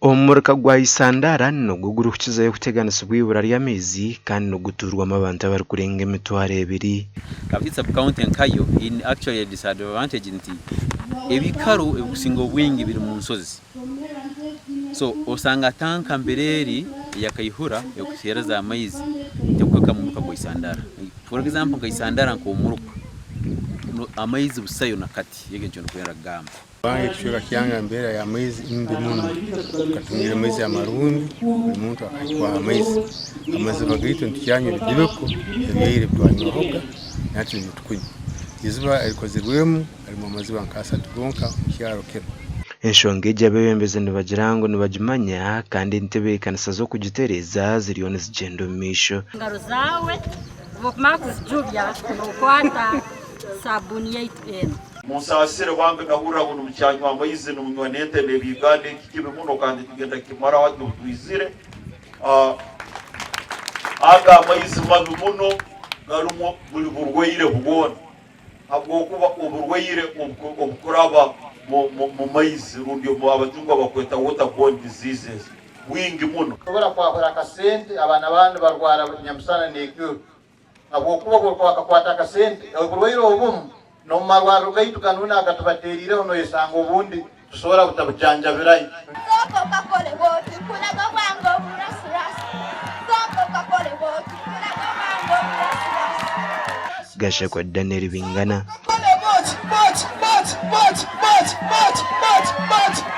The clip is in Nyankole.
Omuruka gwa Isandara nigwo gurikukizayo kuteganisibwa eibura ry'amaizi kandi nigutuurwamu abantu abarikurenga 2000. Kapchorwa sub-county nkayo eine actually a disadvantage nti ebikaro ebikusinga obwingi biri mu nsozi so osanga tanka mbere eri eya Kaihura ekuhereza amaizi tekuhika mu muruka gwa Isandara. For example nka Isandara nk'omuruka amaizi busayo nakati ekyo nikyo ndikwenda kugamba. Kubanga ekicweka kyange embeera y'amaizi mbi muno, tukatungire amaizi amarungi, buli muntu akahikwaho amaizi. Amaziba gaitu nitukyanywa ebidibiko ebyaira ebi twanywahoga nahati nibyo tukunywa. Iziba erikozirwemu harimu amaziba nk'asatu gonka omu kyaro kinu. Enshonga egi abeebembezi nibagira ngu nibagimanya kandi entebeekanisa z'okugitereeza ziriyo nizigyenda omu maisho. Engaro zaawe obu okumara kuzijubya nokwata sabuuni yaitu enu. Munsaasire bambi nahurra ngu nimukyanywa amaizi nimunywa n'ente n'ebiiganda eki kibi muno kandi tugenda kukimaraho hati obu twizire. Aga amaizi mabi muno garumu buli burwaire bwona habwokuba oburwaire obukuraba mu maizi rundi obu abajungu abakweta water borne diseases bwingi muno. Tosobora kwahura akasente abaana abandi barwara nyamusana n'ekiro. Habwokuba obu orikuba wakakwata akasente, oburwaire obumu n'omu marwariro gaitu ganu agatubateriireho noyesanga obundi tusobora butabujanjabirayo. Sooka okakore bwoti, nkuraga obwange oburasirasi. Sooka okakore bwoti, nkuraga obwange oburasirasi. Gashakwa Daniel Bingana.